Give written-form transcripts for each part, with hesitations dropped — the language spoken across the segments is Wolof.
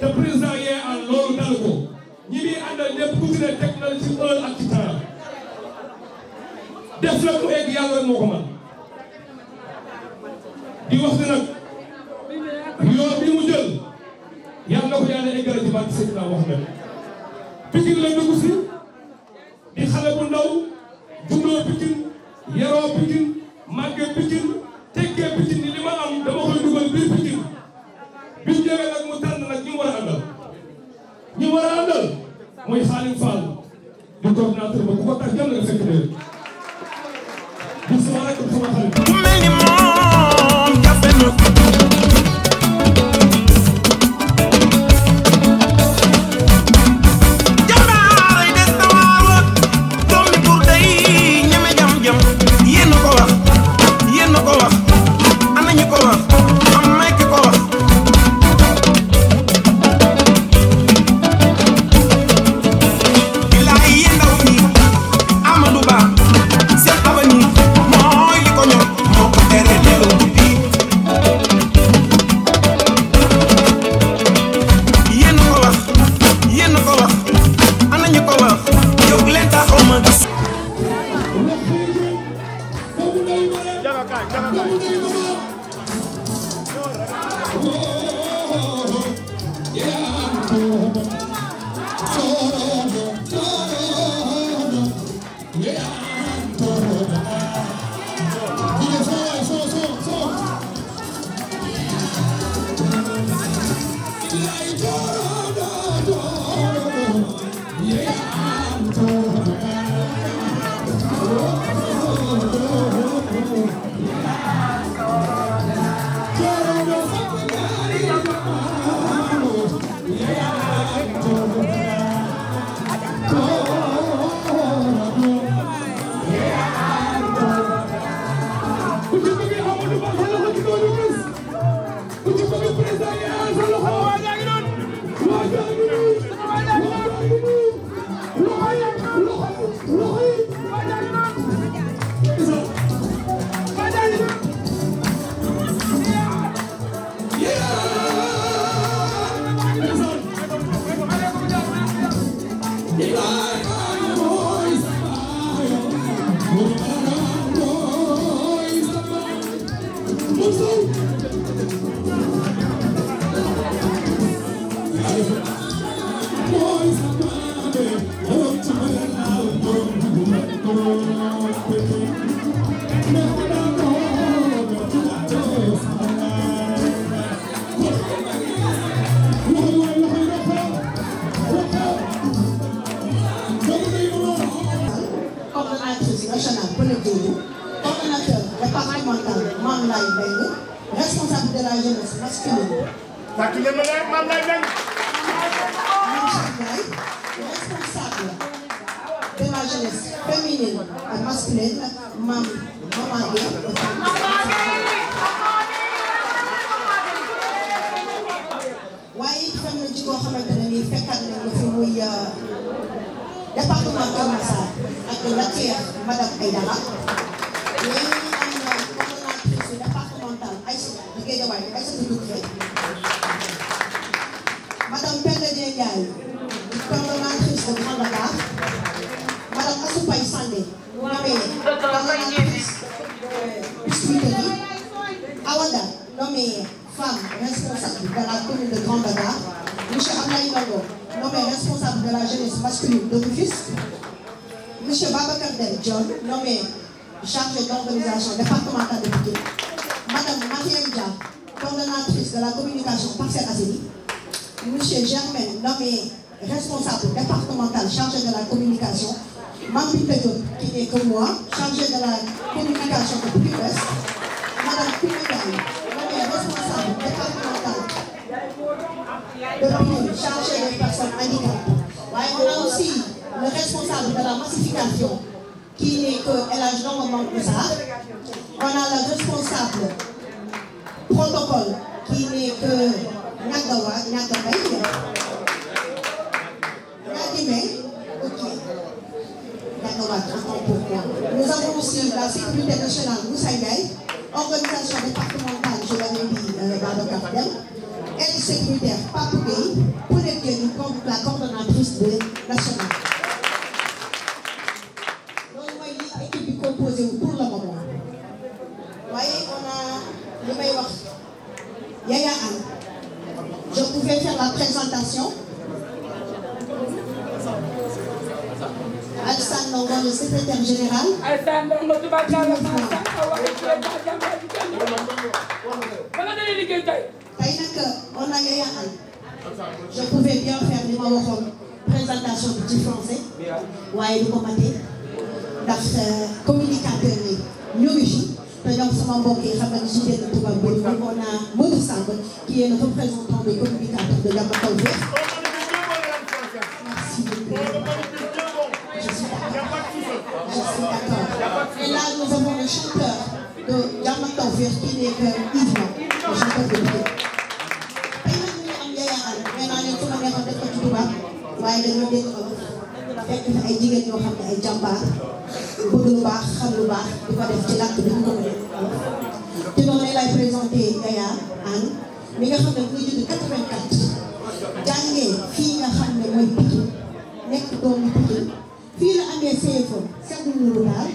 te président yee an loolu dal ko ñi muy àndal ñëpp ku ci ne teg na ci heure ak ci temps def la mu egg yàlla moo ko man di wax ne nag yoon bi mu jël yàlla na ko yàlla eggale ci barke Seydina Muhammad Pikine la dugg si di xale bu ndaw juddoo Pikine yaroo Pikine màggee Pikine teggee Pikine ni li ma am dama koy dugal biir Pikine bi ñu jógee nag mu tànn nag ñi mu war a àndal ñi mu war a àndal mooy Xaalim Fall di coordinateur ba ku ko tax jëm nga fekk de di sama rek sama xarit mu mel ni moom jafe na Responsable de la jeunesse masculine. Responsable de la jeunesse féminine et masculine, Maman Gueye. waaye it fan la ci koo xamante ne nii fekkaat nañ la fi muy département Keur Massar ak la tiers madame Aïdara. Madame Penda Ndiaye, coordonnatrice de Grand Dakar. Madame Assoupay Sandé, nommée coordonnatrice biscuiterie. Awada, nommée femme responsable de la commune de Grand Dakar. Monsieur Ablaye Longo, nommé responsable de la jeunesse masculine de Rufisque. Monsieur Babacar Del John, nommé chargé d'organisation départementale de Pikine. Madame Mariam Dia, coordonnatrice de la communication Parcelles Assainies. Monsieur Germaine, nommé responsable départemental chargé de la communication. Mambi Diop, qui n'est que moi, chargé de la communication de Pikine Ouest. Madame Koumegay, nommée responsable départemental de Pikine, chargé des personnes handicapées. On a aussi le responsable de la massification, qui n'est que El Hadj Ndongo Moussa. On a le responsable protocole, qui n'est que Nagawa, Nagabay. Nadimé, ok. Nagawa, attends pour moi. Nous avons aussi la sécurité nationale Moussaïgaï, organisation départementale, je l'avais dit, Babacar Dem, aide sécuritaire Papougué, pour lesquels nous compte la coordonnatrice de nationale. Donc, moi, l'équipe est composée pour le moment. Vous voyez, on a le meilleur. Yaya Anne. Je pouvais faire la présentation. Alsan Ndongo, le secrétaire général. Alsan Ndongo, tu vas faire on a Yaya Anne. Je pouvais bien faire des présentation du français. Ouais, du commentaire. Dans communicateur, nous on a Modou Samb, qui est le représentant des communicateurs de Jàmm ak Tawfekh. Merci beaucoup. Je suis d'accord. Et là, nous avons le chanteur de Jàmm ak Tawfekh qui n'est que Yves, le chanteur de Yves. Et là, nous avons Yaya Anne. Maintenant, nous sommes en train de faire tout ça. Ouais, dañoo dégg fekk na ay jigéen ñoo xam ne ay jàmbaar bëgg lu baax xam lu baax di ko def ci làkk bi ñu ko mën a te noonu lay présenté Yaya Anne mi nga xam ne mu ngi judd 84 jàngee fii nga xam ne mooy Pikine nekk doomu Pikine fii la amee CFM Seydou Nourou Tall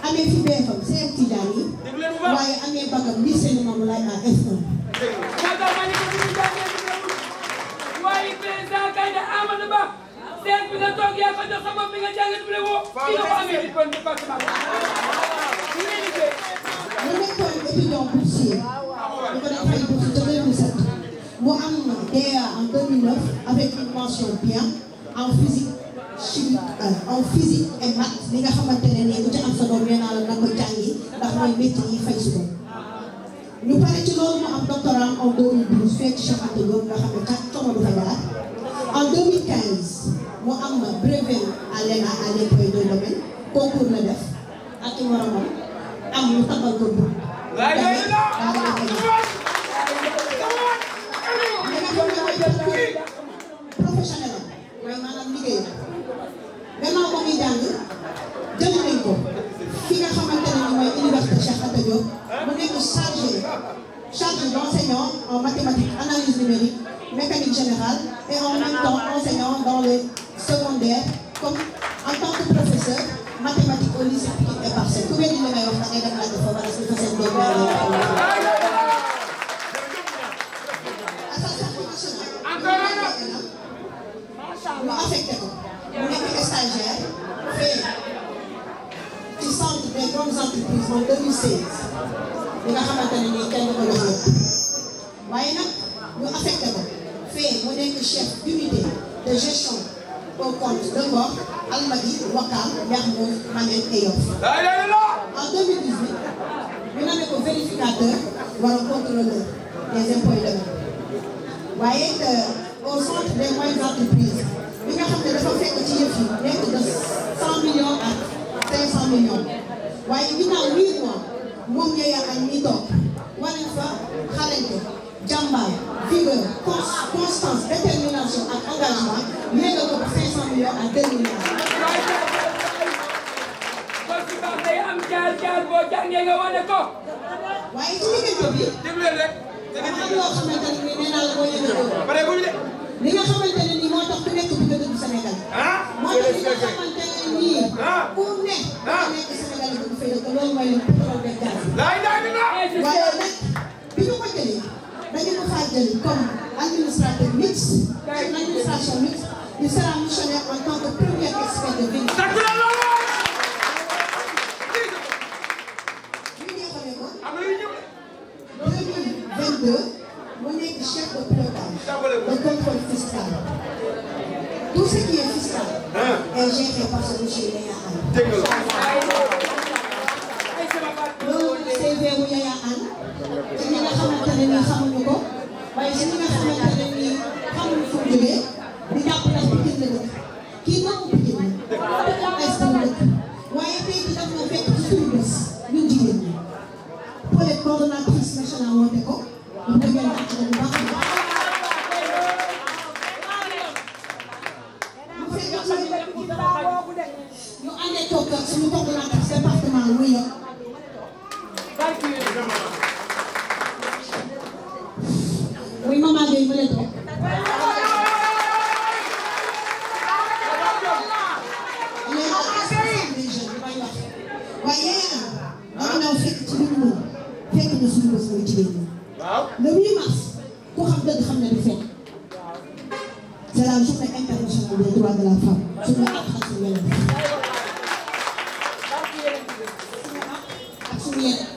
amee fi BFM CM Tidiane yi waaye amee bagam lycée Limamou Laye à F1. waaye président Gaynde Amadou Ba seet bi nga toog yaa ko jox sa bopp bi nga jàngat bu ne woo kii nga ko amee di kon département mu nekkoon étudiant boursier ñu ko def ay bourse de 2007 mu am DEA en 2009 avec une mention bien en physique chimie en physique et maths li nga xamante ne nii ku ci am sa doom nee naa la na ko jàngi ndax mooy métier yi fay suba ñu pare ci loolu mu am doctorat en 2012 fekk Cheikh Anta Diop nga xam ne kat coono du fa jaar en 2015 mu am brevet à l'ENA à l'épreuve de domaine concours la def ak i moromam am mu tabal ko bu professionnel mooy maanaam liggéey gannaaw ba muy jàng jël nañ ko fi nga xamante ne mooy université Cheikh Anta Diop mu nekk chargé d'enseignant en mathématiques, analyse numérique, mécanique générale et en même temps enseignant dans les secondaires comme en tant que professeur mathématiques au lycée Pikine et Parcelles. Ku ngeen di may wax da ngay dem laaj dafa war a li nga xamante ne nii kenn ko jox yëpp waaye nag ñu affecté ko fee mu nekk chef d'unité de gestion au compte de Ngor Almadies Ouakam Mermoz Mamel et Yoff. En 2018 ñu nommé ko vérificateur wala contrôleur des impôts et domaines waaye au centre des moyennes entreprises bi nga xam ne dafa fekk ci yëf yi nekk de 100 millions ak 500 millions waaye ginnaaw 8 mois moom Yaya Anne mi toog wane fa xarañte jàmbaar vigueur constance détermination ak engagement yéegal ko 500 millions ak 2 milliards. kon si baax day am jaar boo jàngee nga wane ko. waaye ci diggante bi. déglu leen rek. dafa am loo xamante ne nii nee naa la boo yëngatoo. pareegul de. li nga xamante ne nii moo tax ku nekk bëgg a dugg Sénégal. moo tax li nga xamante ne nii. ku ne. nekk Sénégal yi bëgg fay dëkk loolu mooy le pétrole de gaz. waaye nag bi ñu ko jëlee dañu ko faa jël comme administrateur mixte. administration mixte il sera missionnaire en tant que premier expert de vie. mu nekk chef de pilotage de contrôle fiscal. Tout ce qui est fiscal est géré par ce monsieur Yaya Anne. loolu CV wu Yaya Anne ci ñi nga xamante ne nii xamuñu ko waaye ci ñi nga xamante ne nii xamuñu fu mu jógee di jàpp ndax Pikine la dëkk kii doomu Pikine la est la dëkk waaye tey bi daf ma fekk ci suñu bés ñun jigéen ñi pour les coordonnatrices nationales woote ko ñu déggee ak ci bu baax ñu àndee toog ak suñu coordonnatrice département muy yor muy maman Gueye mu leen toog waaye dama ñëw fekk ci biir moom fekk na suñu bés mooy jigéen ñi le 8 mars ku xam dëgg xam ne du fekk c'est la journée internationale des droits de la femme suñu ak ak suñu yeneen ak suñu yeneen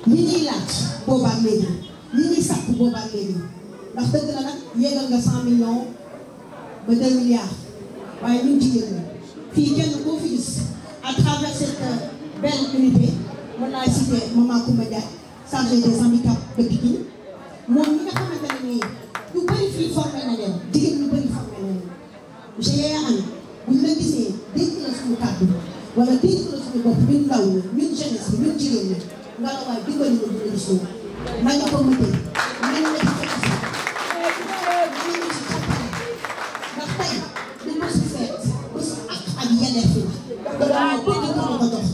ñi ñuy laaj boobaa léegi ñi ñuy sàkk boobaa léegi ndax dëgg la nag yéegal nga 100 millions ba 2 milliards waaye ñun jigéen ñi fii kenn koo fi gis à travers cette belle unité mën naa citer Maman Koumba Ndiaye chargée des handicaps de Pikine moom ñi nga xamante ne nii ñu bëri fii formé na leen jigéen ñu bëri formé na leen monsieur Yaya Anne buñ la gisee dégg la suñu kàddu wala dégg la suñu bopp ñun ndaw ñi ñun jeunesse bi ñun jigéen ñi nga la waay dimbali ñu dina gis ñoom nañ la ko mëtee nañ la ci fekk si nañ la ci jàppale ndax tey dañ ko si seet ba su ak yeneen fi la dañoo bëgg ko ko jox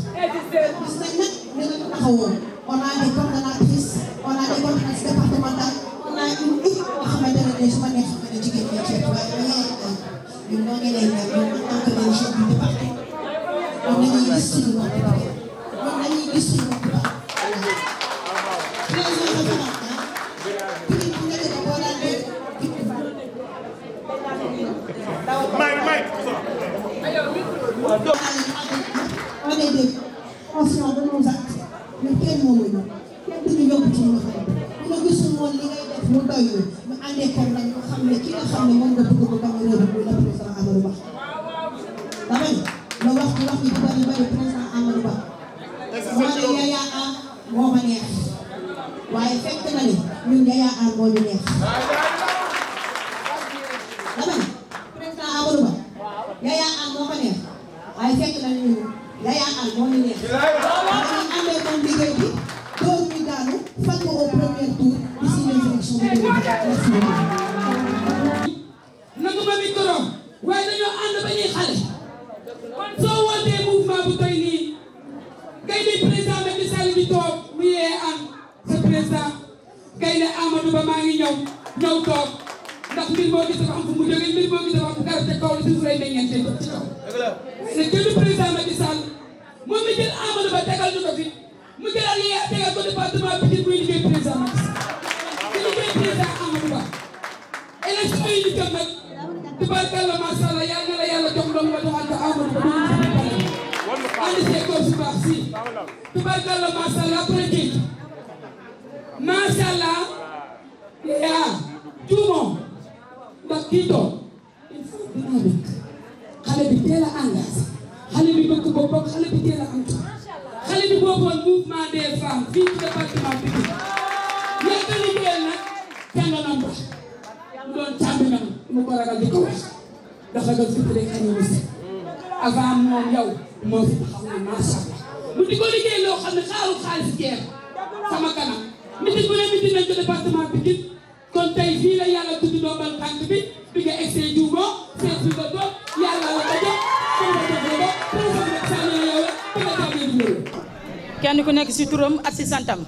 gis nañ nag ne nga ñu taxawoon on a des coordonnatrices on a des coordonnatrices départementales on a une équipe boo xamante ne su ma neex xam ne jigéen ñi ceeb waaye ñun ñoo ngi lay ñaan ñun en tant que les chefs du département ñun dañuy gis suñu bopp ñun dañuy gis suñu bopp on est des conscients de nos actes mais kenn moomu ñu kenn duñu yóbbu ci ñu nga xam ne ñu gisul woon li ngay def mu doy ñu àndee comme nag ñu xam ne ki nga xam ne moom nga bëgg ko gañ réew mi muy le président Amadou Ba dama ne la wax yi di bari bari président Amadou Ba moo ne Yaya Anne moo ma neex waaye fekk na ne ñun Yaya Anne moo ñu neex dama ne président Amadou Ba Yaya Anne moo ma neex waaye fekk na ne ñun Yaya Anne moo ñu neex dañuy àndee moom liggéey bi door ñu daanu fal ko au premier tour d'ici les élections de 2024. Merci beaucoup. nangu ma micro waaye dañoo ànd ba ñuy xale soo wootee mouvement bu toy nii kay di président Macky Sall bi toog mu Yaya Anne sa président kay ne Amadou Ba maa ngi ñëw toog ndax mbir moo gis dafa am fu mu jógee mbir moo gis dafa am fu garab te kaw la suuf lay meññeente ci kaw c'est que le président Macky Sall moom mi jël Amadou Ba tegal ñu ko fi mu jëlaat Yaya tegal ko département Pikine muy liggéey président Macky Sall di liggéey président Amadou Ba élection yi ñu jëm nag tubaarkalla macha Allah yal na la yàlla jox ndoom nga joxal ko Amadou Ba ñu ànd see góor su baax si tubaarkalla macha Allah après géej kii toog il faut dynamique xale bi teel a engagé xale bi bëgg boppam xale bi teel a am xale bi bokkoon mouvement des femmes fii ci département bi yàgg liggéeyal nag cànganam ba mu doon càmminam mu ko ragal di ko wax dafa doon fi rek xañu mu set avant moom yow moo fi taxaw ne macha allah mu di ko liggéey loo xam ne xaaru xaalis jeex sama kanam miti bu ne miti nañ ko département Pikine kon tey fii la yàlla tudd doomal tànk bi bi nga essayé juumoo seet bi nga toog yàlla la ko jox kenn ku nekk ci turam ak ci santam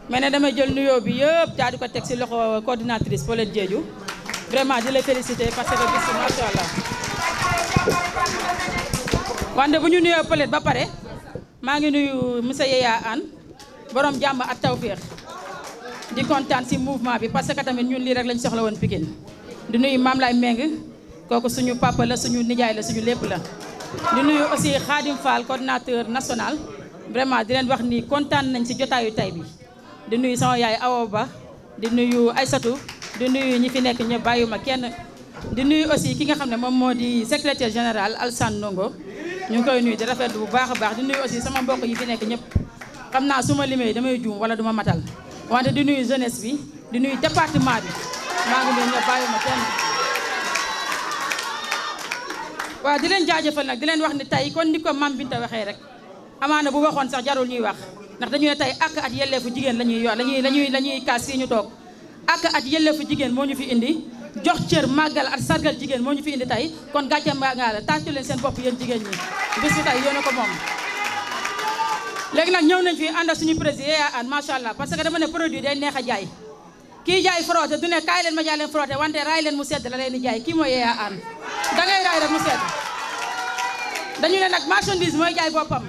mais ne damay jël nuyoo bi yëpp daal di ko teg ci loxo coordinatrice Paulette Diédhiou vraiment di la féliciter parce que bis macha allah wante bu ñu nuyoo Paulette ba pare maa ngi nuyu monsieur Yaya Anne borom jàmm ak tawféex di kontaan ci mouvement bi parce que tamit ñun lii rek lañ soxla woon Pikine di nuyu Mame Lay Meng kooku suñu papa la suñu nijaay la suñu lépp la di nuyu aussi Khadim Fall coordinateur national vraiment di leen wax ni kontaan nañ ci jotaayu tay bi di nuyu sama yaay Awa Ba di nuyu Aïssatou di nuyu ñi fi nekk ñëpp bàyyuma kenn di nuyu aussi ki nga xam ne moom moo di secrétaire général Alsane Ndongo ñu ngi koy nuyu di rafetlu bu baax a baax di nuyu aussi sama mbokk yi fi nekk ñëpp xam naa su ma limee damay juum wala duma matal wante di nuyu jeunesse bi di nuyu département bi maa ngi leen ñëpp bàyyuma kenn waaw di leen jaajëfal nag di leen wax ni tey kon ni ko Mame Binta waxee rek amaana bu waxoon sax jarul ñuy wax ndax dañu ne tey ak at yelleefu jigéen la ñuy yor la ñuy kaas fii ñu toog ak at yelleefu jigéen moo ñu fi indi jox cër màggal at sargal jigéen moo ñu fi indi tey kon gàcce mbaa ngaa la tàccu leen seen bopp yéen jigéen ñi bis bi tey yéen a ko moom léegi nag ñëw nañ fi ànd ak suñu président Yaya Anne macha allah parce que dama ne produit day neex a jaay kii jaay frotté du ne kaay leen ma jaay leen frotté wante raay leen mu sedd la leen di jaay kii mooy Yaya Anne dangay raay rek mu sedd dañu ne nag marchandise mooy jaay boppam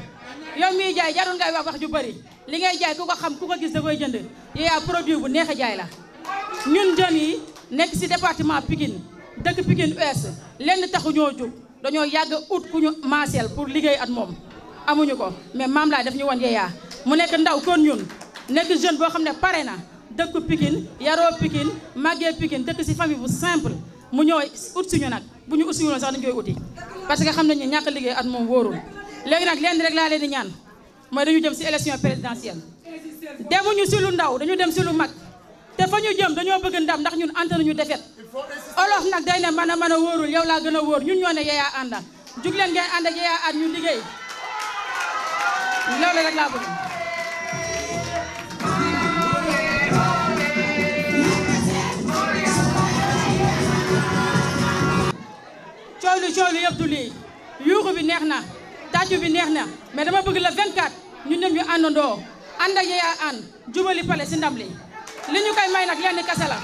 yow miy jaay jarul ngay wax ju bëri li ngay jaay ku ko xam ku ko gis da koy jënd Yaya produit bu neex a jaay la ñun jeunes yi nekk ci département Pikine dëkk Pikine Ouest lenn taxu ñoo jóg dañoo yàgg ut ku ñu maaseel pour liggéey at moom amuñu ko mais Mame Lay daf ñu won Yaya mu nekk ndaw kon ñun nekk jeune boo xam ne pare na dëkk Pikine yaroo Pikine màggee Pikine dëkk ci famille bu simple mu ñëw ut suñu nag bu ñu ut suñu sax dañu koy uti parce que xam nañu ne ñàkk liggéey at moom wóorul léegi nag lenn rek laa leen di ñaan mooy dañu jëm ci élection présidentielle demuñu ci lu ndaw dañu dem ci lu mag te fa ñu jëm dañoo bëgg ndam ndax ñun ante nañu defet olof nag day ne mën a wóorul yow laa gën a wóor ñun ñoo ne Yaya ànda jug leen ngeen ànd ak Yaya Anne ñu liggéey loolu rek laa bëgg coow li yëpp du lii yuuxu bi neex na tàccu bi neex na mais dama bëgg la 24 ñun ñëpp ñu àndandoo ànd ak Yaya Anne jubali pale ci ndam li ñu koy may nag lenn kase la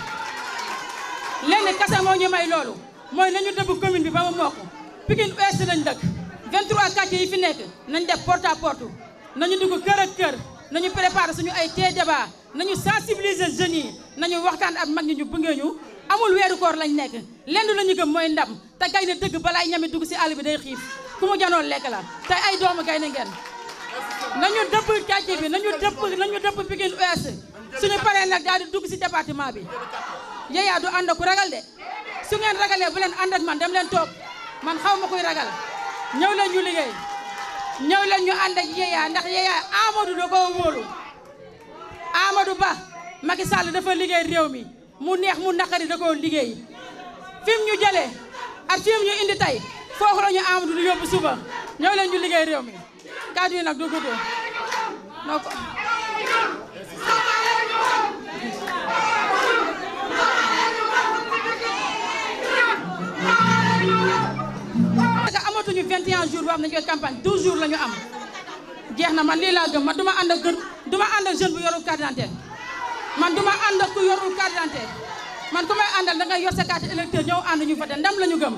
lenn kase moo ñu may loolu mooy nañu dëbb commune bi ba mu mokk Pikine Ouest lañ dëkk 23 quartiers yi fi nekk nañ def porte à porte nañu dugg kër ak kër nañu préparer suñu ay thé débat nañu sensibiliser jeunes yi nañu waxtaan ak mag ñi ñu bëggee ñu amul weeru koor lañ nekk lenn lañu gëm mooy ndam te gay ne dëgg balaay ñami dugg ci àll bi day xiif ku mu janoon lekk la tey ay doomu gay ne ngeen nañu dëpp quartier bi nañu dëpp Pikine Ouest suñu paree nag daal di dugg ci département bi Yaya du ànd ku ragal de su ngeen ragalee bu leen ànd ak man dem leen toog man xaw ma kuy ragal ñëw leen ñu liggéey ñëw leen ñu ànd ak Yaya ndax Yaya Amadou da koo wóolu Amadou Ba Macky Sall dafa liggéey réew mi mu neex mu naqari da koo liggéey fi mu ñu jëlee ak fi mu ñu indi tey foofu la ñu Amadou di yóbbu suba ñëw leen ñu liggéey réew mi kàddu yi nag du gudd donc parce que amatuñu 21 jours boo xam ne dañu koy campagne 12 jours la ñu am jeex na man lii laa gëm man duma ànd ak jeune bu yorul carte d'identité man duma ànd ak ku yorul carte d'identité man ku may àndal da ngay yor sa carte électeur ñëw ànd ñu fa te ndam la ñu gëm.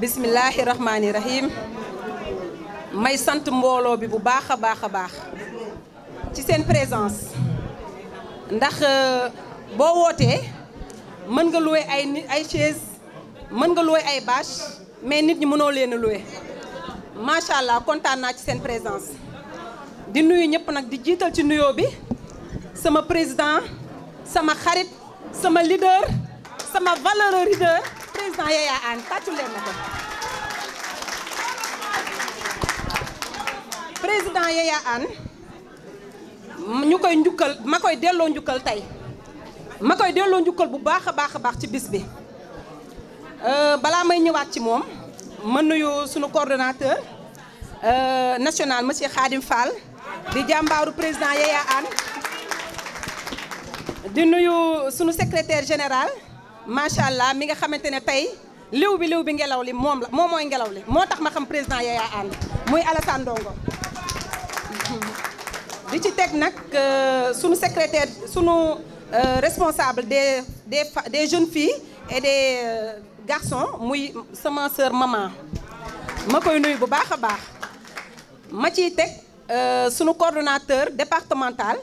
bismillahi rahmaani rahim may sant mbooloo bi bu baax a baax ci seen présence ndax boo wootee mën nga louer ay chaise mën nga louer ay bâche mais nit ñi mënoo leen a louer macha allah kontaan naa ci seen présence di nuyu ñëpp nag di jiital ci nuyoo bi sama président sama xarit sama leader sama valeureux leader président Yaya Anne tàccu leen na ko président Yaya Anne ñu koy njukkal ma koy delloo njukkal tey ma koy delloo njukkal bu baax a baax ci bis bi balaa may ñëwaat ci moom ma nuyu sunu coordonnateur national monsieur Khadim Fall di jàmbaaru président Yaya Anne di nuyu sunu secrétaire général macha allah mi nga xamante ne tey liw bi ngelaw li moom mooy ngelaw li moo tax ma xam président Yaya Anne muy Alassane Ndongo di ci teg nag sunu secrétaire sunu responsable des jeunes filles et des garçons muy sama sœur maman ma koy nuyu bu baax a baax ma ciy teg sunu coordonnateur départemental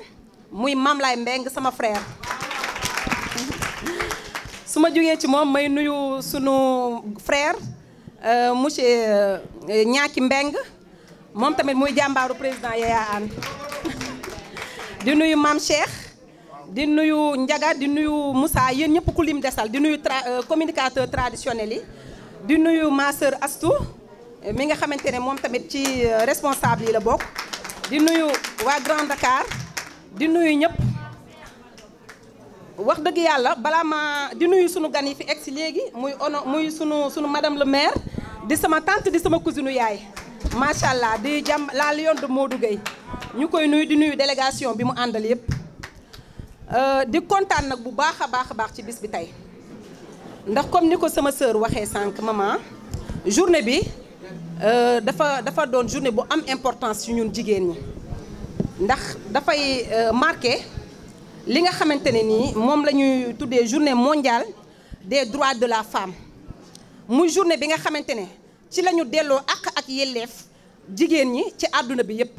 muy Mamlay Mbeng sama frère su ma jógee ci moom may nuyu sunu frère monsieur Ñaaki Mbeng moom tamit muy jàmbaaru président Yaya Anne di nuyu Mame Cheikh di nuyu Ndiaga di nuyu Moussa yéen ñëpp ku lim desal di nuyu communicateur traditionnel yi di nuyu ma sœur Astou mi nga xamante ne moom tamit ci responsable yi la bokk di nuyu waa Grand Dakar di nuyu ñëpp wax dëgg yàlla balaa ma di nuyu sunu gan yi fi egg si léegi muy sunu madame le maire di sama tante di sama cousine yaay macha allah di la Lion de Modou Gueye ñu koy nuyu di nuyu délégation bi mu àndal yëpp di kontaan nag bu baax a baax ci bis bi tey ndax comme ni ko sama sœur waxee sànq maman journée bi dafa doon journée bu am importance ci ñun jigéen ñi ndax dafay marqué li nga xamante ne nii moom la ñuy tuddee journée mondiale des droits de la femme muy journée bi nga xamante ne ci la ñu delloo ak yelleef jigéen ñi ci àdduna bi yëpp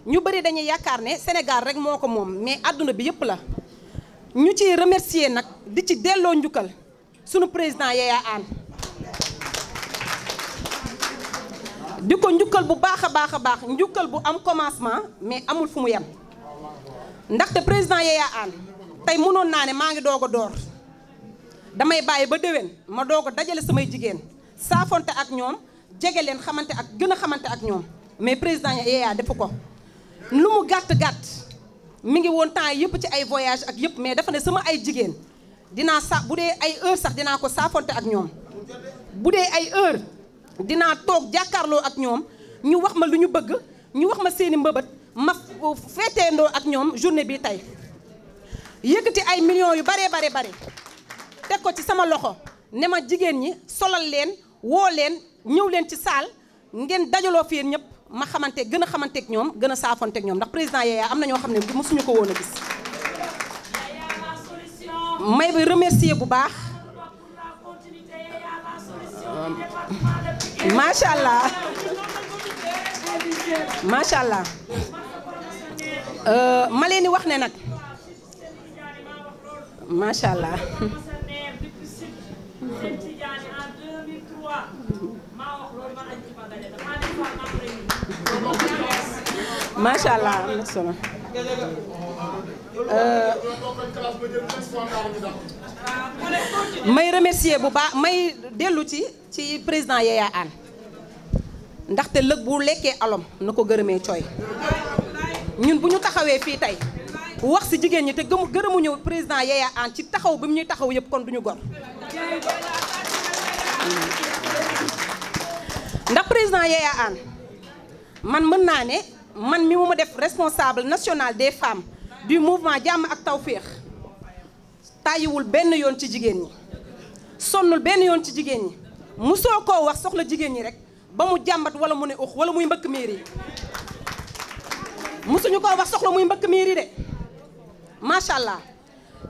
ñu bëri dañuy yaakaar ne Sénégal rek moo ko moom mais àdduna bi yëpp la ñu ci remercier nag di ci delloo njukkal sunu président Yaya Anne di ko njukkal bu baax a baax njukkal bu am commencement mais amul fu mu yem ndaxte président Yaya Anne tey mënoon naa ne maa ngi doog a door damay bàyyi ba déwén ma doog a dajale samay jigéen saafonte ak ñoom jege leen xamante ak gën a xamante ak ñoom mais président Yaya defu ko lu mu gàtt mi ngi woon temps yëpp ci ay voyage ak yëpp mais dafa ne sama ay jigéen dinaa bu dee ay heure sax dinaa ko saafonte ak ñoom bu dee ay heure dinaa toog jàkkaarloo ak ñoom ñu wax ma lu ñu bëgg ñu wax ma seeni mbëbët ma feeteendoo ak ñoom journée bi tey yëkkati ay millions yu bare teg ko ci sama loxo ne ma jigéen ñi solal leen woo leen ñëw leen ci saal ngeen dajaloo fi yéen ñëpp ma gën a xamanteeg ñoom gën a saafonteeg ñoom ndax président Yaya am na ñoo xam ne mësuñu ko woon a gis may bi remercier bu baax macha allah ma leen di wax ne nag macha allah macha allah am na solo may remercier bu baax may dellu ci président Yaya Anne ndaxte lëg bu lekkee alom na ko gërëmee cooy ñun bu ñu taxawee fii tey wax ci jigéen ñi te gërëmuñu président Yaya Anne ci taxaw bi mu ñuy taxaw yëpp kon duñu gor ndax président Yaya Anne man mën naa ne man mi mu ma def responsable national des femmes du mouvement jàmm ak tawféex tàyyiwul benn yoon ci jigéen ñi sonnul benn yoon ci jigéen ñi musoo koo wax soxla jigéen ñi rek ba mu jàmbat wala mu ne ux wala muy mbëkk miir yi musuñu koo wax soxla muy mbëkk miir yi de macha allah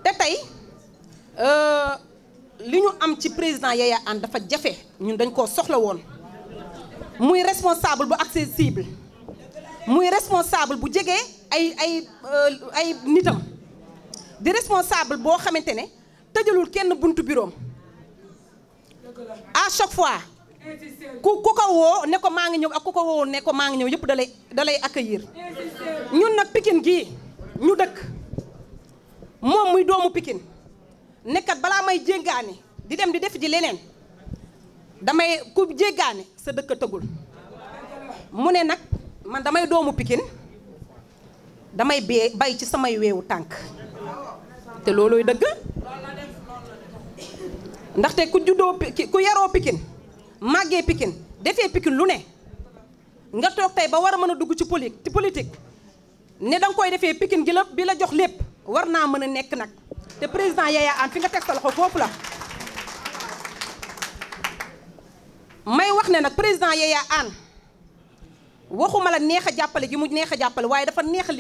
te tey li ñu am ci président Yaya Anne dafa jafe ñun dañ koo soxla woon muy responsable bu accessible muy responsable bu jege ay nitam di responsable boo xamante ne tëjalul kenn buntu bureau à chaque fois ku ko woo ne ko maa ngi ñëw ak ku ko woo ne ko maa ngi ñëw yëpp da lay accueillir. ñun nag Pikine gii ñu dëkk moom muy doomu Pikine nekkat balaa may jéggaani di dem di def ji leneen damay ku jéggaani sa dëkk tëggul mu ne nag man damay doomu Pikine damay bay ci samay weewu tànk te loolooy dëgg ndaxte ku juddoo ku yaroo Pikine màggee Pikine defee Pikine lu ne nga toog tey ba war a mën a dugg ci politique ne danga koy defee Pikine gi la bi la jox lépp war naa mën a nekk nag te président Yaya Anne fi nga teg sa loxo foofu la may wax ne nag président Yaya Anne waxuma la neex a jàppale gi mu neex a jàppale waaye dafa neex a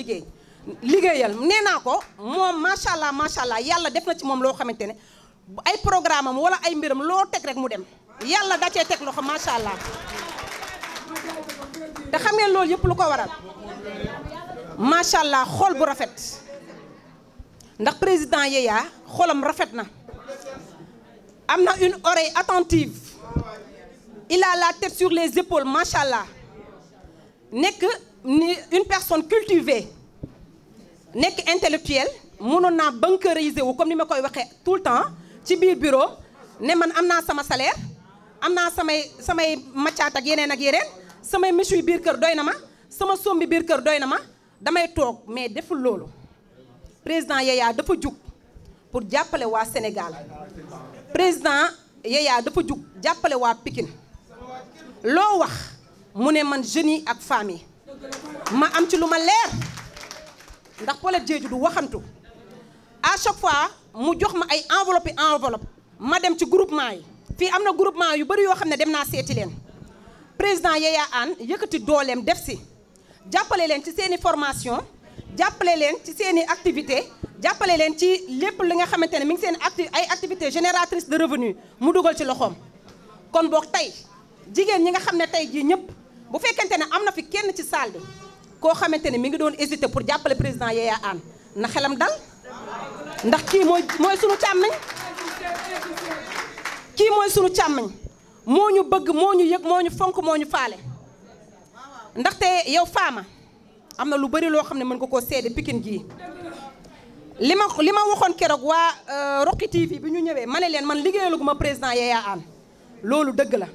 liggéeyal nee naa ko moom macha allah yàlla def na ci moom loo xamante ne ay programme am wala ay mbiram loo teg rek mu dem yàlla da cee teg loxo macha allah te xam ngeen loolu yëpp lu ko waral macha allah xol bu rafet ndax président Yaya xolam rafet na am na une oreille attentive il a la tête sur les épaules macha allah nekk ni une personne cultivée nekk intellectuelle mënoon naa bancarisé wu comme ni ma koy waxee tout le temps ci biir bureau ne man am naa sama salaire am naa samay maccaat ak yeneen samay méchoui biir kër doy na ma sama sombi biir kër doy na ma damay toog mais deful loolu président Yaya dafa jug pour jàppale waa Sénégal président Yaya dafa jug jàppale waa Pikine loo wax mu ne man jeunes yi ak femmes yi ma am ci lu ma leer ndax Paulette Diédhiou du waxantu à chaque fois mu jox ma ay enveloppe ma dem ci groupement yi fii am na groupement yu bari yoo xam ne dem naa seeti leen président Yaya Anne yëkkati dooleem def si jàppale leen ci seeni formation jàppale leen ci seeni activité jàppale leen ci lépp li nga xamante ne mi ngi seen ay activité génératrice de revenu mu dugal ci loxoom kon boog tey jigéen ñi nga xam ne tey jii ñëpp bu fekkente ne am na fi kenn ci salle bi koo xamante ne mi ngi doon hésiter pour jàppale président Yaya Anne na xelam dal ndax kii mooy sunu càmmiñ kii mooy sunu càmmiñ moo ñu bëgg moo ñu yëg moo ñu fonk moo ñu faale ndaxte yow Fama am na lu bari loo xam ne mën nga koo seede Pikine gii li ma waxoon keroog waa Rocky TV bi ñu ñëwee ma ne leen man liggéeyalaguma président Yaya Anne loolu dëgg la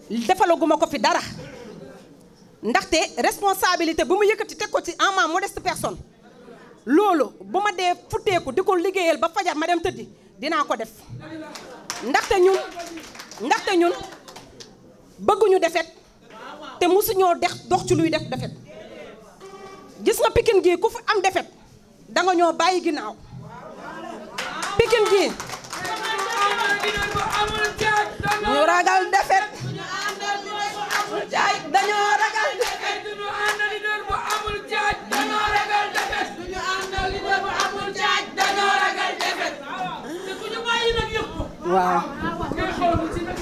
defalaguma ko fi dara ndaxte responsabilité bu mu yëkkati teg ko ci en ma modeste personne loolu bu ma dee futteeku di ko liggéeyal ba fajar ma dem tëddi dinaa ko def ndaxte ñun bëgguñu defet te musuñoo dox ci luy def defet gis nga Pikine gii ku fi am defet danga ñoo bàyyi ginnaaw Pikine gii ñu ragal defet dañoo ragal defet duñu àndal leader bu amul jaaj dañoo ragal defet duñu àndal leader bu amul jaaj dañoo ragal defet te ku ñu bàyyi nag yëpp waaw ngay xool ci nag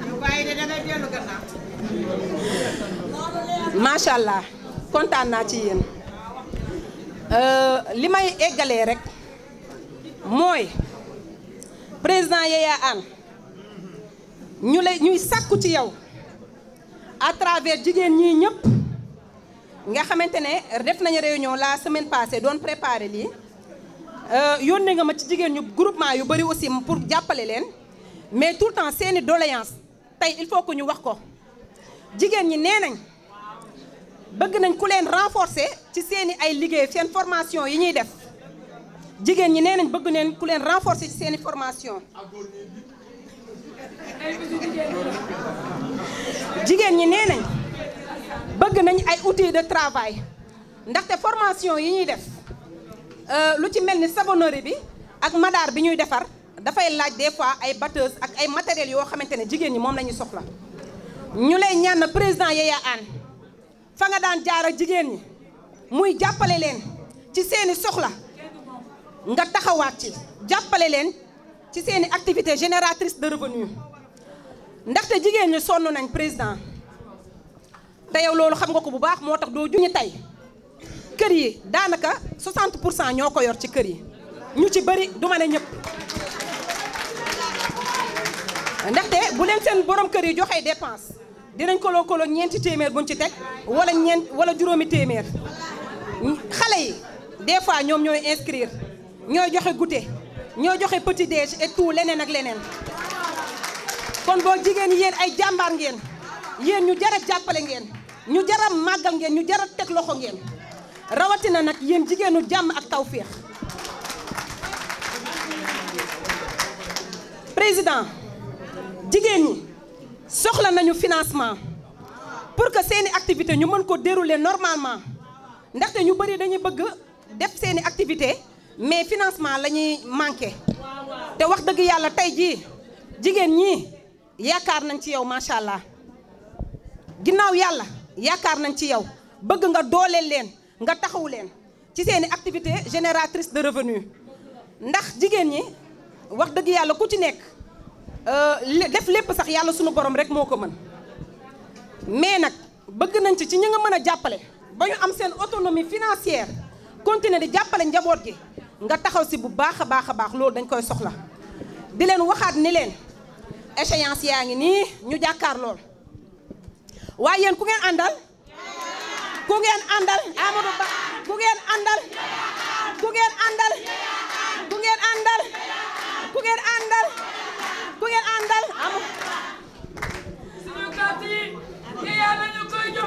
ñu bàyyi de dangay dellu gannaaw macha allah kontaan naa ci yéen li may eggalee rek mooy président Yaya Anne ñuy sàkku ci yow à travers jigéen ñii ñëpp nga xamante ne def nañu réunion la semaine passée doon préparer lii yónnee nga ma ci jigéen ñu groupement yu bari aussi pour jàppale leen mais tout le temps seeni doléance tey il faut que ñu wax ko jigéen ñi nee nañ bëgg nañ ku leen renforcer ci seeni ay liggéey seen formation yi ñuy def jigéen ñi nee nañ bëgg neen ku leen renforcer ci seeni formation jigéen ñi nee nañ bëgg nañ ay outils de travail ndaxte formation yi ñuy def lu ci mel ni savonnerie bi ak madaar bi ñuy defar dafay laaj des fois ay batteuses ak ay matériels yoo xamante ne jigéen ñi moom la ñuy soxla ñu lay ñaan président Yaya Anne fa nga daan jaar ak jigéen ñi muy jàppale leen ci seeni soxla nga taxawaat ci jàppale leen ci seeni activité génératrice de revenu ndaxte jigéen ñi sonn nañ président te yow loolu xam nga ko bu baax moo tax doo juñu tey kër yi daanaka 60% ñoo ko yor ci kër yi ñu ci bëri du ma ne ñëpp ndaxte bu leen seen borom kër yi joxee dépense dinañ ko loo ñeenti téeméer buñ ci teg wala juróomi téeméer xale yi des fois ñoom ñooy inscrire ñooy joxe goûter ñooy joxe petit déj et tout leneen ak leneen kon boo jigéen yéen ay jàmbaar ngeen yéen ñu jar a jàppale ngeen ñu jar a màggal ngeen ñu jar a teg loxo ngeen rawatina nag yéen jigéenu jàmm ak tawféex président jigéen ñi soxla nañu financement pour que seeni activité ñu mën ko dérouler normalement ndaxte ñu bëri dañuy bëgg def seeni activité mais financement la ñuy manqué te wax dëgg yàlla tey jii jigéen ñi yaakaar nañ ci yow macha allah ginnaaw yàlla yaakaar nañ ci yow bëgg nga dooleel leen nga taxawu leen ci seeni activité génératrice de revenu ndax jigéen ñi wax dëgg yàlla ku ci nekk def lépp sax yàlla sunu borom rek moo ko mën mais nag bëgg nañ ci ñi nga mën a jàppale ba ñu am seen autonomie financière continuer di jàppale njaboot gi nga taxaw si bu baax a baax a baax loolu dañ koy soxla di leen waxaat ni leen échéance yaa ngi nii ñu jàkkaar lool waaye yéen ku ngeen àndal Amadou Ba ku ngeen àndal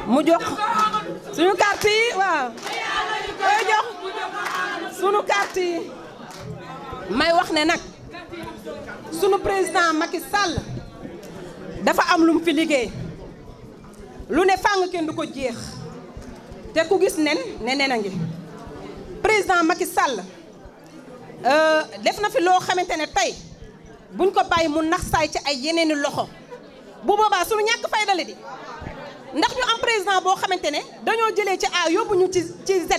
mu jox suñu carte yi waaw koy jox suñu carte yi may wax ne nag sunu président Macky Sall dafa am lu mu fi liggéey lu ne fàng kenn du ko jeex te ku gis nen a ngi président Macky Sall def na fi loo xamante ne tey buñ ko bàyyi mu nax saay ci ay yeneeni loxo bu boobaa suñu ñàkk fayda la di ndax ñu am président boo xamante ne dañoo jëlee ci A yóbbu ñu ci Z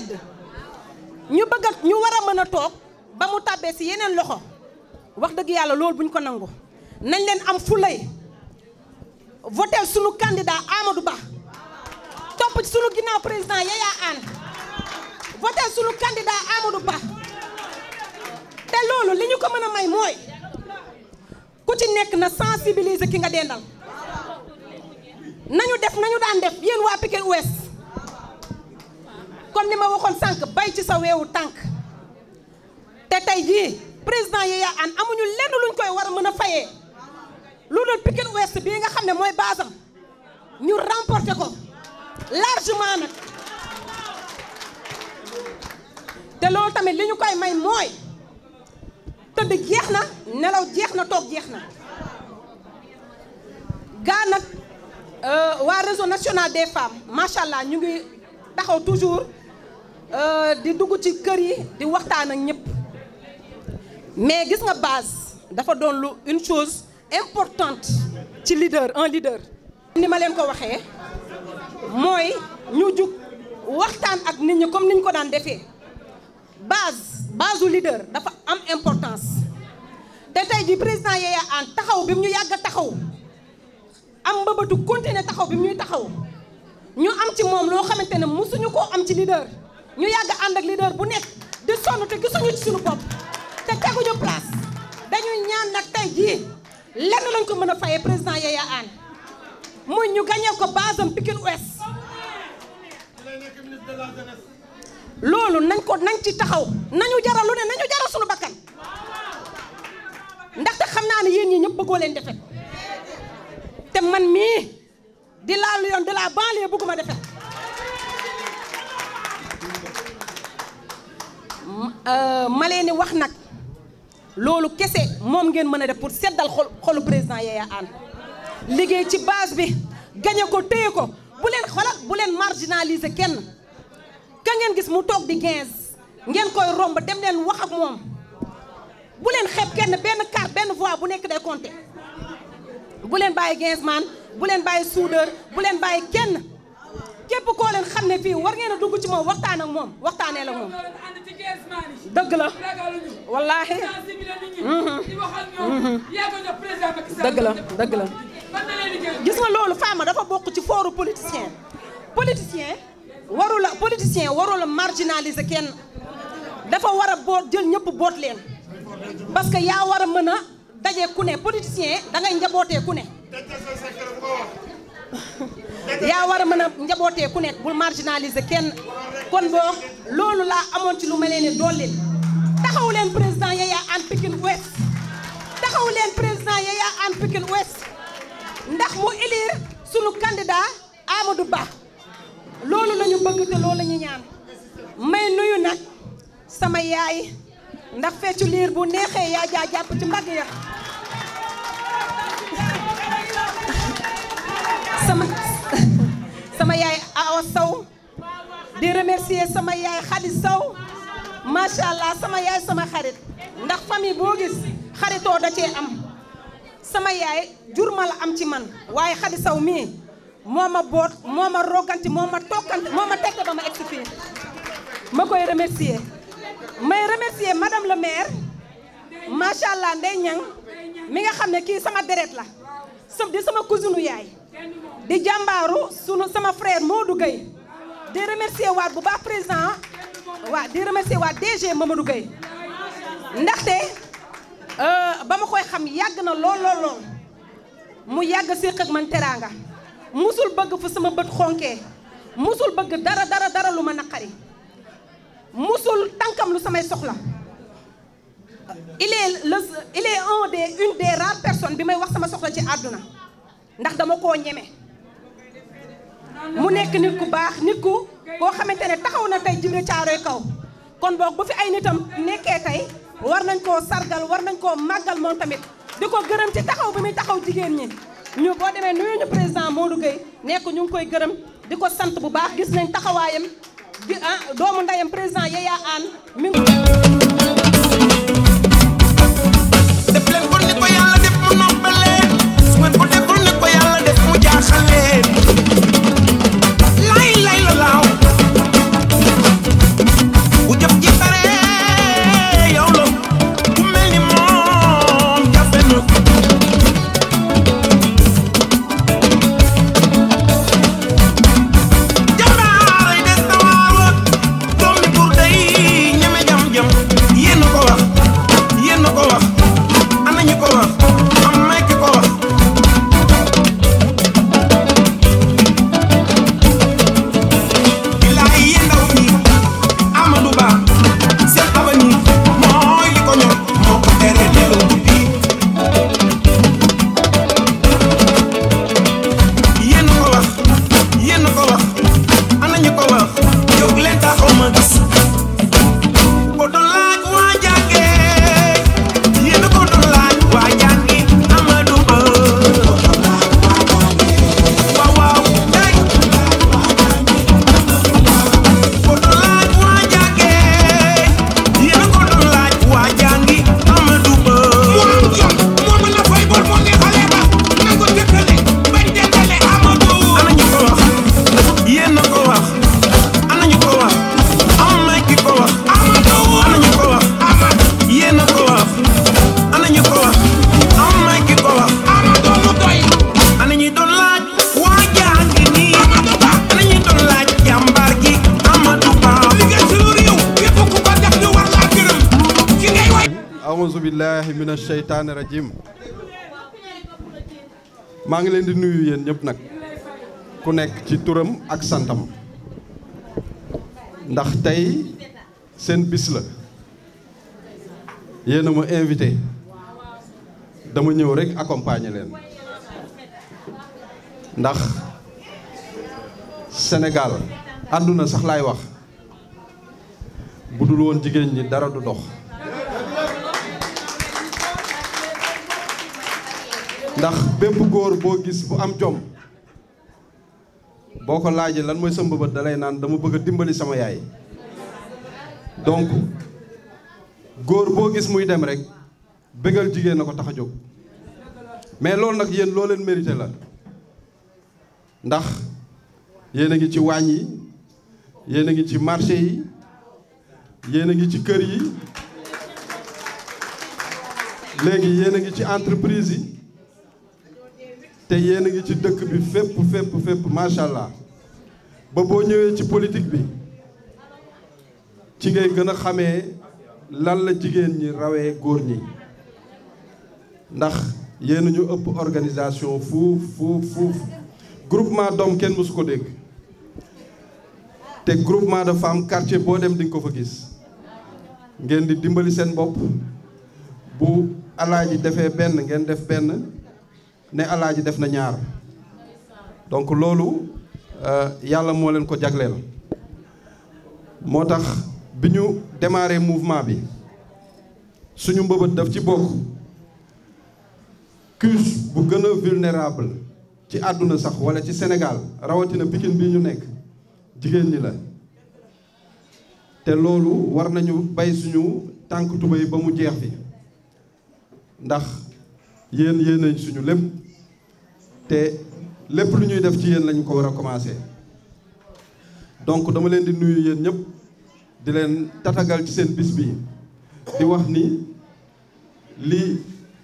ñu bëgg ñu war a mën a toog ba mu tàbbee si yeneen loxo wax dëgg yàlla loolu buñ ko nangu nañ leen am fulay votel sunu candidat Amadou Ba topp ci sunu ginnaaw président Yaya Anne votel sunu candidat Amadou Ba te loolu li ñu ko mën a may mooy ku ci nekk na sensibiliser ki nga dendal nañu daan def yéen waa Pikine Ouest comme ni ma waxoon sànq bay ci sa weewu tànk te tey jii président Yaya Anne amuñu lenn luñ koy war a mën a fayee lu dul Pikine Ouest bii nga xam ne mooy basam ñu remporté ko largement nag te loolu tamit li ñu koy may mooy tëdd jeex na nelaw jeex na toog jeex na gaa nag waa réseau national des femmes macha allah ñu ngi taxaw toujours di dugg ci kër yi di waxtaan ak ñëpp mais gis nga base dafa doon lu une chose importante ci un leader. ni ma leen ko waxee mooy ñu jug waxtaan ak nit ñi comme ni ñu ko daan defee base u leader dafa am importance te tey ji président Yaya Anne taxaw bi mu ñu yàgg a taxaw am mbëbëtu continuer taxaw bi mu ñuy taxaw ñu am ci moom loo xamante ne mosuñu koo am ci leader ñu yàgg ànd ak leader bu nekk di sonn te gisuñu ci suñu bopp te teguñu place dañuy ñaan nag tey jii lenn lañ ko mën a fayee président Yaya Anne muy ñu gañee ko basam Pikine Ouest loolu nañ ci taxaw nañu jaral lu ne nañu jaral suñu bakkan ndaxte xam naa ne yéen ñi ñëpp bëggoo leen defet te man mii di la Lion de la banlieue bëgguma defet ma leen di wax nag loolu kese moom ngeen mën a def pour seddal xolu président Yaya Anne liggéey ci base bi gañe ko téye ko bu leen marginaliser kenn ka ngeen gis mu toog di 15 ngeen koy romb dem leen wax ak moom bu leen xeeb kenn benn carte benn voix bu nekk day compter bu leen bàyyi 15 man bu leen bàyyi soudeur bu leen bàyyi kenn képp koo leen xam ne fii war ngeen a dugg ci moom waxtaan ak moom waxtaanee la moom dëgg la wallaahi dëgg la dëgg la gis nga loolu Fama dafa bokk ci fooru politicien warula marginaliser kenn dafa war a boot jël ñëpp boot leen parce que yaa war a mën a daje ku ne politicien da ngay njabootee ku ne yaa war a mën a njabootee ku ne bul marginaliser kenn kon boog loolu laa amoon ci lu ma leen dooleel taxaw leen président Yaya Anne Pikine Ouest taxaw leen président Yaya Anne Pikine Ouest ndax mu élire sunu candidat Amadou Ba loolu la ñu bëgg te loolu la ñu ñaan may nuyu nag sama yaay ndax feccu liir bu neexee yaa jaa jàpp ci mbagg ya sama yaay Awa Sow di remercier sama yaay Khady Sow macha allah sama yaay sama xarit ndax famille boo gis xaritoo da cee am sama yaay jur ma la am ci man waaye Khady Sow mii moo ma boot moo ma roganti moo ma tokkanti moo ma tekk ba ma egsi fii ma koy remercier may remercier madame le maire macha allah Ndeye Niang mi nga xam ne kii sama deret la di sama cousine yaay di jàmbaaru sama frère Modou Gueye di remercier waat bu baax président waa di remercier waat DG Mamadou Gueye ndaxte ba ma koy xam yàgg na lool mu yàgg séq ak man teraanga musul bëgg fu sama bët xonkee musul bëgg dara lu ma naqari musul tànkam lu samay soxla il est une des rares personnes bi may wax sama soxla ci àdduna ndax dama koo ñeme mu nekk nit ku baax nit ku koo xamante ne taxaw na tey Djibril Thiaroye Kaw kon boog bu fi ay nitam nekkee tey war nañ koo sargal war nañ koo màggal moom tamit di ko gërëm ci taxaw bi muy taxaw jigéen ñi ñu boo demee nuyu ñu président Modou Gueye nekk ñu ngi koy gërëm di ko sant bu baax gis nañ taxawaayam di doomu ndeyam président Yaya Anne mi ngi def leen ko ni ko yàlla def mu noppaleen su ngeen ko deful ni ko yàlla def mu jaaxaleen lay la laaw bu jëf ji bare yow la ku mel ni moom jafe na jambaaray des na waar doom ni pour day ñeme jam yéen ko wax ana ñu ko wax am may ki ko wax bilaay yéen ndaw ñi Amadou Ba seen avenir mooy li ko ñor moo ko tere nelaw guddi yéen ko wax ana ñu ko wax jóg leen taxaw ma gis ko doon laaj waa jàngee yéen ko doon laaj waa jàngi Amadou Ba waaw day ko doon laaj waa jàngee yéen ko doon laaj waa jàngi Amadou Ba moom jom moo mën a fay bor moo ngi xale ba na ko jëkkale bañ jëkkale Amadou ana ñu ko wax yéen ko wax ana ñu ko wax am may ki ko wax Amadou ana ñu ko wax yéen ko wax ana ñu ko wax am may ki ko wax Amadou mu doy ana ñu doon laaj waa jàngi nii Amadou Ba ana ñu doon laaj jàmbaar gi Amadou Ba liggéey ci lu réew képp ku ko def ñu war laa gërëm ki ngay way auzu billahi mina sheytaani rajim maa ngi leen di nuyu yéen ñëpp nag ku nekk ci turam ak santam ndax tey seen bis la yéen a ma invité dama ñëw rek accompagner leen ndax Sénégal àdduna sax laay wax bu dul woon jigéen ñi dara du dox ndax bépp góor boo gis bu am jom boo ko laajee lan mooy sa mbëbët dalay naan dama bëgg a dimbali sama yaay donc góor boo gis muy dem rek bëggal jigéen na ko tax a jóg mais loolu nag yéen loo leen mérité la ndax yéen a ngi ci waañ yi yéen a ngi ci marché yi yéen a ngi ci kër yi léegi yéen a ngi ci entreprise yi te yéen a ngi ci dëkk bi fépp macha allah ba boo ñëwee ci politique bi ci ngay gën a xamee lan la jigéen ñi rawee góor ñi ndax yéen ñu ëpp organisation fuuf groupement d'hommes kenn mësu ko dégg te groupement de femmes quartier boo dem di nga ko fa gis ngeen di dimbali seen bopp bu alaaji defee benn ngeen def benn ne alaaji def na ñaar donc loolu yàlla moo leen ko jagleel moo tax bi ñu démarré mouvement bi suñu mbëbët daf ci bokk couche bu gën a vulnérable ci àdduna sax wala ci Sénégal rawatina Pikine bi ñu nekk jigéen ñi la te loolu war nañu bay suñu tànk tubéy ba mu jeex fi ndax yéen suñu lépp te lépp lu ñuy def ci yéen lañu ko war a commencer donc dama leen di nuyu yéen ñëpp di leen tatagal ci seen bis bi di wax ni li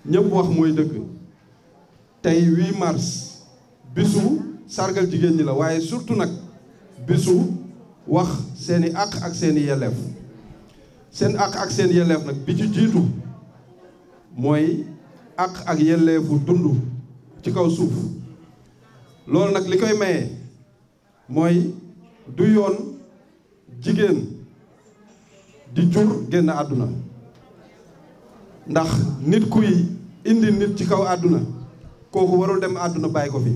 ñëpp wax mooy dëgg tey 8 mars bisu sargal jigéen ñi la waaye surtout nag bisu wax seeni àq ak seeni yelleef seen àq ak seen yelleef nag bi ci jiitu mooy àq ak yelleefu dund ci kaw suuf loolu nag li koy maye mooy du yoon jigéen di jur génn àdduna ndax nit kuy indi nit ci kaw àdduna kooku warul dem àdduna bàyyi ko fi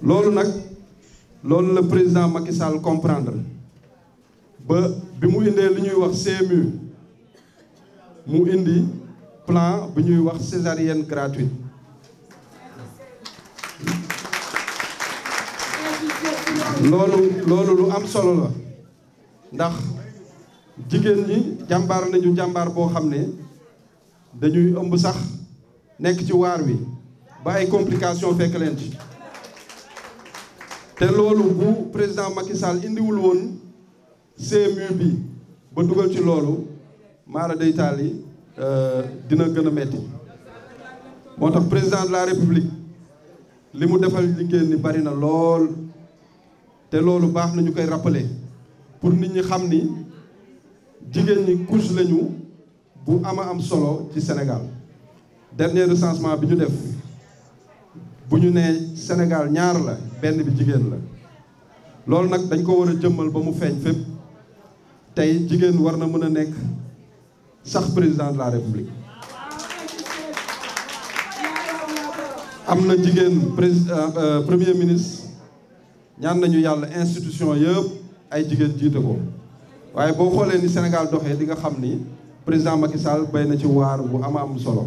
loolu nag loolu la président Macky Sall comprendre ba bi mu indee li ñuy wax CMU mu indi plan bu ñuy wax césarienne gratuite loolu lu am solo la ndax jigéen ñi jàmbaar nañu jàmbaar boo xam ne dañuy ëmb sax nekk ci waar wi ba ay complications fekk leen ci te loolu bu président Macky Sall indiwul woon CMU bi ba dugal ci loolu maara day taal yi dina gën a metti moo tax président de la république li mu defal jigéen ñi bari na lool te loolu baax na ñu koy rappeler pour nit ñi xam ni jigéen ñi couche lañu bu am solo ci Sénégal dernier recensement bi ñu def bu ñu nee Sénégal ñaar la benn bi jigéen la loolu nag dañ ko war a jëmmal ba mu feeñ fépp tey jigéen war na mën a nekk sax président de la république am na jigéen premier ministre ñaan nañu yàlla institution yëpp ay jigéen jiite ko waaye boo xoolee ni Sénégal doxee di nga xam ni président Macky Sall bay na ci waar bu am solo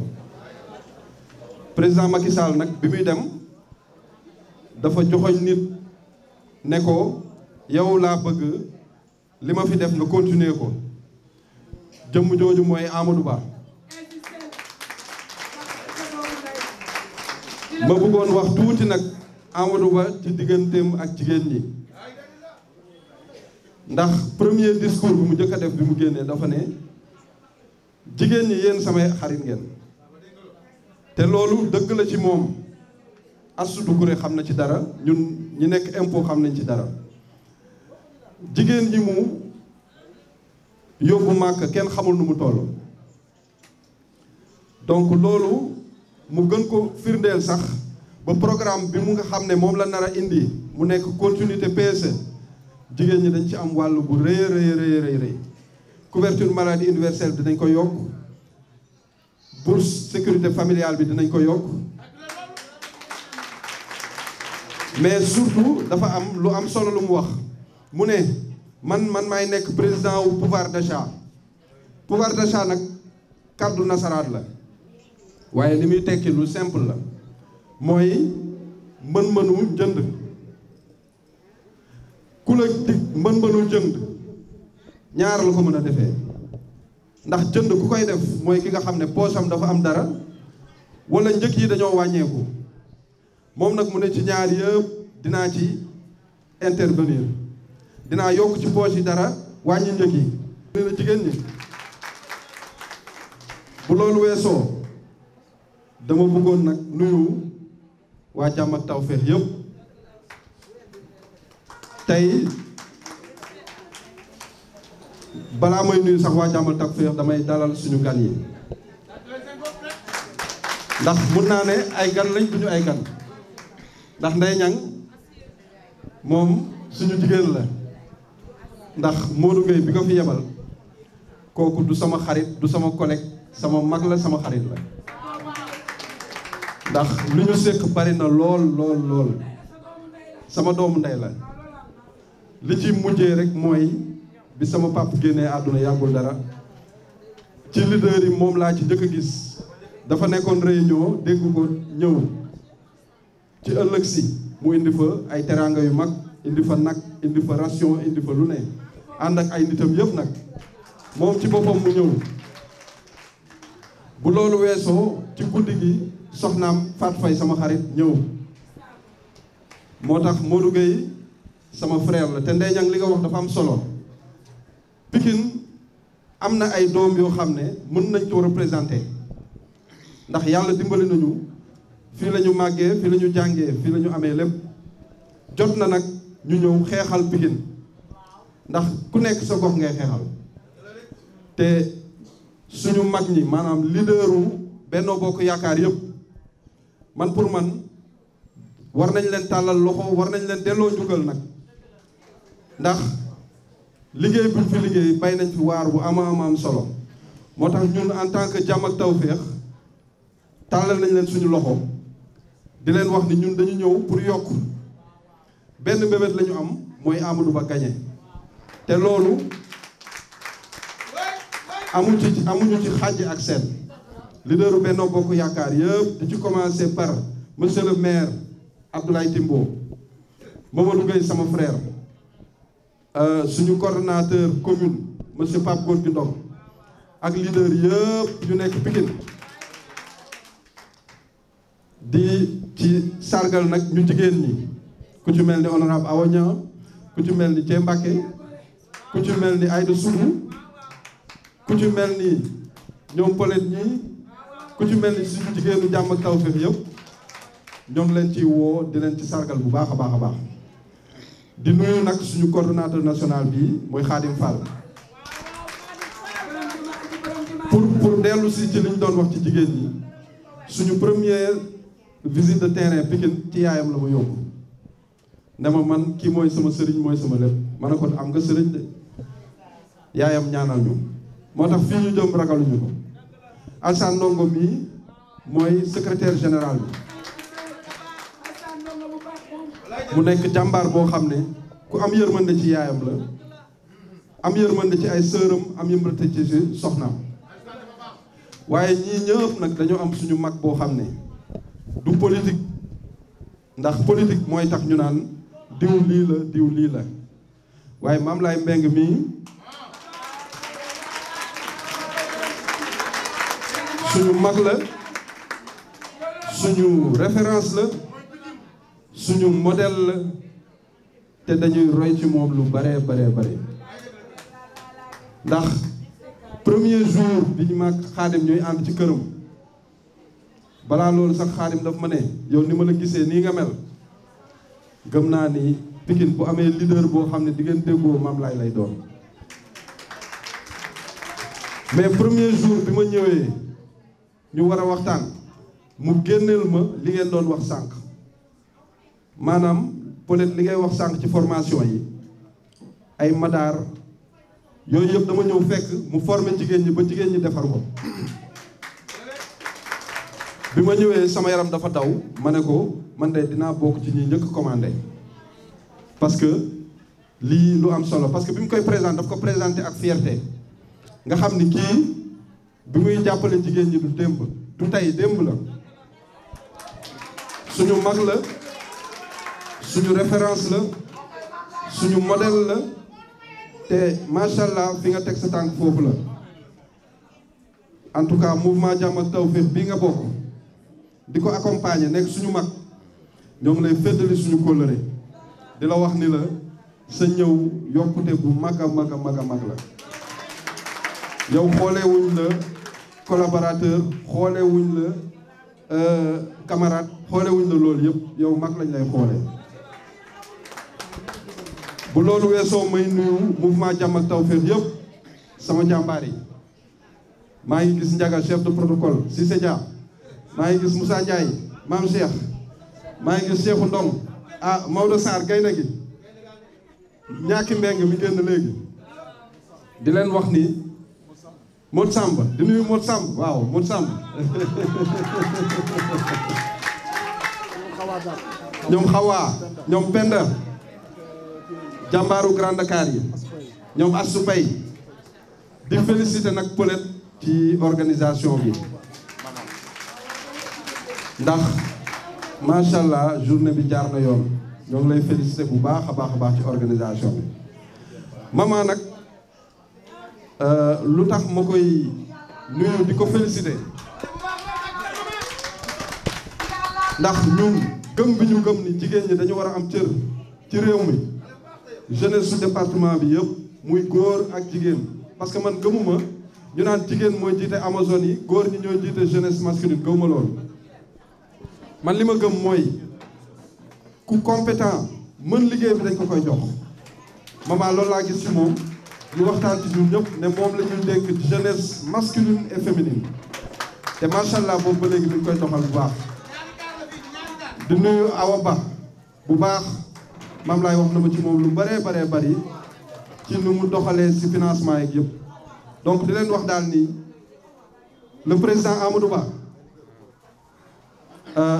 président Macky Sall nag bi muy dem dafa joxoñ nit ne ko yow laa bëgg li ma fi def nga continuer ko jëmm jooju mooy Amadou Ba ma bëggoon wax tuuti nag Amadou Ba ci digganteem ak jigéen ñi ndax premier discours bi mu njëkk a def bi mu génnee dafa ne jigéen ñi yéen samay xarit ngeen te loolu dëgg la ci moom Astou Doucouré xam na ci dara ñun ñi nekk impôt xam nañ ci dara jigéen ñi mu yóbbu màkk kenn xamul nu mu toll donc loolu mu gën ko firndeel sax ba programme bi mu nga xam ne moom la nar a indi mu nekk continuité PSE jigéen ñi dañ ci am wàll bu rëy couverture maladie universelle dinañ ko yokk bourse sécurité familiale bi dinañ ko yokk mais surtout dafa am lu am solo lu mu wax mu ne man maay nekk président wu pouvoir d'achat nag kàddu nasaraat la waaye li muy tekki lu simple la mooy mën-mënu jënd ku la dig mën-mënu jënd ñaar la ko mën a defee ndax jënd ku koy def mooy ki nga xam ne poche am dafa am dara wala njëkk yi dañoo wàññeeku moom nag mu ne ci ñaar yëpp dinaa ci intervenir dinaa yokk ci poche yi dara wàññi njëg yi na jigéen ñi bu loolu weesoo dama bëggoon nag nuyu waa Jàmm ak Tawfekh yëpp tey balaa may nuyu sax waa Jàmm ak Tawfekh damay dalal suñu gan yi ndax mun naa ne ay gan lañ duñu ay gan ndax Ndeye Niang moom suñu jigéen la ndax Modou Gueye bi ko fi yebal kooku du sama xarit du sama collègue sama mag la sama xarit la ndax lu ñu séq bari na lool lool lool sama doomu ndey la li ci mujjee rek mooy bi sama papa génnee àdduna yàggul dara ci leader yi moom laa ci njëkk a gis dafa nekkoon réunion dégg ko ñëw ci ëllëg si mu indi fa ay teraanga yu mag indi fa nag indi fa ration indi fa lu ne ànd ak ay nitam yëpp nag moom ci boppam mu ñëw bu loolu weesoo ci guddi gi soxnaam Fatou Faye sama xarit ñëw moo tax Modou Gueye sama frère la te Ndeye Niang li nga wax dafa am solo Pikine am na ay doom yoo xam ne mën nañ ko représenter ndax yàlla dimbali nañu fii la ñu màggee fii la ñu jàngee fii la ñu amee lépp jot na nag ñu ñëw xeexal Pikine ndax ku nekk sa gox ngay xeexal te suñu mag ñi maanaam leaderu Benno Bokk Yaakaar yëpp man pour man war nañ leen tàllal loxo war nañ leen delloo njukkal nag ndax liggéey buñ fi liggéey bay nañ fi waar bu am solo moo tax ñun en tant que Jàmm ak Tawfekh tàllal nañ leen suñu loxo di leen wax ni ñun dañu ñëw pour yokk benn mbébét la ñu am mooy Amadou Ba gagné te loolu amuñu ci xàjj ak seen leaderu Benno Bokk Yaakaar yëpp di ci commencer par monsieur le maire Abdoulaye Timbo Mamadou Gueye sama frère suñu coordonnateur commune monsieur Pape Gorgui Ndong ak leader yëpp yu nekk Pikine di ci sargal nag ñu jigéen ñi ku ci mel ni honorable Awa Niang ku ci mel ni Thie Mbacké ku ci mel ni Aïda Sougou ku ci mel ni ñoom Paulette ñi ku ci mel ni suñu jigéenu Jàmm ak Tawfekh yëpp ñoo ngi leen ci woo di leen ci sargal bu baax a baax a baax di nuyu nag suñu coordonnateur national bi mooy Khadim Fall pour dellu si ci li ñu doon wax ci jigéen ñi suñu première visite de terrain Pikine ci yaayam la ma yóbbu ne ma man kii mooy sama sëriñ mooy sama lépp ma ne ko am nga sëriñ de yaayam ñaanal ñu moo tax fii ñu jëm ragaluñu ko Alsane Ndongo mii mooy secrétaire général bi mu nekk jàmbaar boo xam ne ku am yërmande ci yaayam la am yërmande ci ay sëram am yërmande ci soxnaam waaye ñii ñëpp nag dañoo am suñu mag boo xam ne du politique ndax politique mooy tax ñu naan diw lii la waaye Mame Laye Mbengue mii suñu mag la suñu référence la suñu modèle la te dañuy roy ci moom lu bare ndax premier jour bi ñu mag Xaadim ñuy ànd ci këram balaa loolu sax Xaadim daf ma ne yow ni ma la gisee nii nga mel gëm naa ni Pikine bu amee leader boo xam ne di ngeen déggoo Mame Laye lay doon mais premier jour bi ma ñëwee ñu war a waxtaan mu génneel ma li ngeen doon wax sànq maanaam peut-être li ngay wax sànq ci formation yi ay madaar yooyu yëpp dama ñëw fekk mu former jigéen ñi ba jigéen ñi defar ko bi ma ñëwee sama yaram dafa daw ma ne ko man de dinaa bokk ci ñi njëkk commandé parce que lii lu am solo parce que bi mu koy présenté daf ko présenté ak fierté nga xam ni kii bi muy jàppale jigéen ñi du démb du tey démb la suñu mag la suñu référence la suñu modèle la te macha allah fi nga teg sa tànk foofu la en tout cas mouvement Jàmm ak Tawfekh bii nga bokk di ko accompagner nekk suñu mag ñoo ngi lay féddali suñu kóllëre di la wax ni la sa ñëw yokkute bu mag a mag a mag a mag la yow xoolee wuñ la collaborateur xoolee wuñ la camarade xoolee wuñ la loolu yëpp yow mag lañ lay xoolee bu loolu weesoo may nuyu mouvement Jàmm ak Tawfekh yëpp sama jàmbaar yi maa ngi gis Ndiaga chef de protocole Cissé Dia maa ngi gis Moussa Ndiaye Maam Cheikh maa ngi gis Cheikhou Ndong Maodo Sarr gaynde gi ñaaki mbeng mi génn léegi di leen wax ni Modou Samb di nuyu Modou Samb waaw Modou Samb ñoom Xawa ñoom Penda jàmbaaru Grand Dakar yi ñoom Assou Bay di féliciter nag Paulette ci organisation bi ndax macha allah journée bi jaar na yoon ñoo ngi lay féliciter bu baax a baax ci organisation bi maman nag lu tax ma koy nuyu di ko féliciter ndax ñun gëm bi ñu gëm ni jigéen ñi dañu war a am cër ci réew mi jeunesse su département bi yëpp muy góor ak jigéen parce que man gëmuma ñu naan jigéen mooy jiite Amazone yi góor ñi ñooy jiite jeunesse masculine gëmuma loolu man li ma gëm mooy ku compétent mën liggéey bi dañ ko koy jox maman loolu laa gis ci moom ñu waxtaan ci ñun ñëpp ne moom la ñuy dénk jeunesse masculine et féminine te macha allah boobu ba léegi mi ngi koy doxal bu baax di nuyu Awa Ba bu baax maam laay wax na ma ci moom lu bëree bari ci nu mu doxalee ci financement yeeg yëpp donc di leen wax daal ni le président Amadou Ba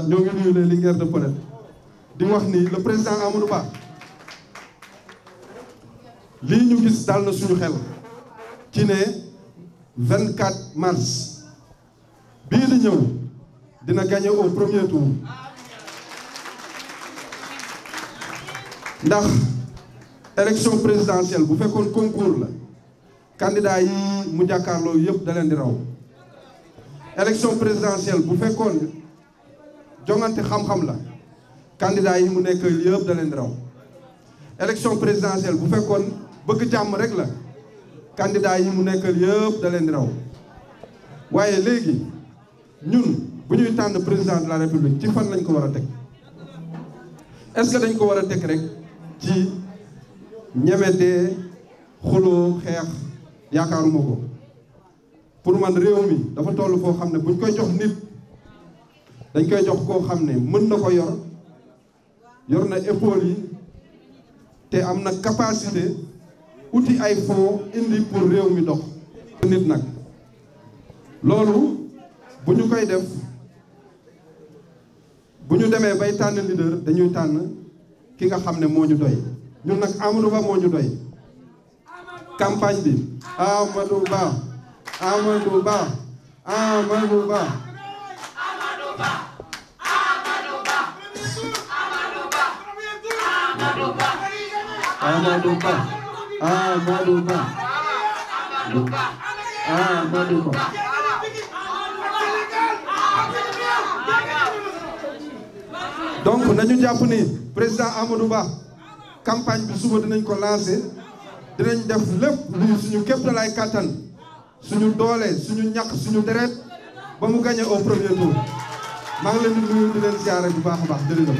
ñoo ngi nuyu les Linguères de Paulette di wax ni le président Amadou Ba lii ñu gis dal na suñu xel ci ne 24 mars bii di ñëw dina gagner au premier tour ndax élection présidentielle bu fekkoon concours la candidat yi mu jàkkaarloo yëpp da leen di raw élection présidentielle bu fekkoon jongante xam-xam la candidat yi mu nekk yëpp da leen di raw élection présidentielle bu fekkoon bëgg jàmm rek la candidat yi mu nekkal yëpp da leen di raw waaye léegi ñun bu ñuy tànn président de la république ci fan lañ ko war a teg est-ce que dañ ko war a teg rek ci ñemetee xuloo xeex yaakaaruma ko pour man réew mi dafa toll foo xam ne buñ koy jox nit dañ koy jox koo xam ne mën na ko yor na épaule yi te am na capacité uti ay fonds indi pour réew mi dox nit nag loolu bu ñu koy def bu ñu demee bay tànn leader dañuy tànn ki nga xam ne moo ñu doy ñun nag Amadou Ba moo ñu doy campagne bi Amadou Ba Amadou Ba Amadou Ba Amadou Ba Amadou Ba Amadou Ba Amadou Ba Amadou Ba Amadou Ba donc nañu jàpp ni président Amadou Ba campagne bi suba dinañ ko lancer dinañ def lépp lu suñu képp lay kàttan suñu doole suñu ñàkk suñu deret ba mu gagné au premier tour maa ngi leen di nuyu di leen siyaare bu baax a baax jërëjëf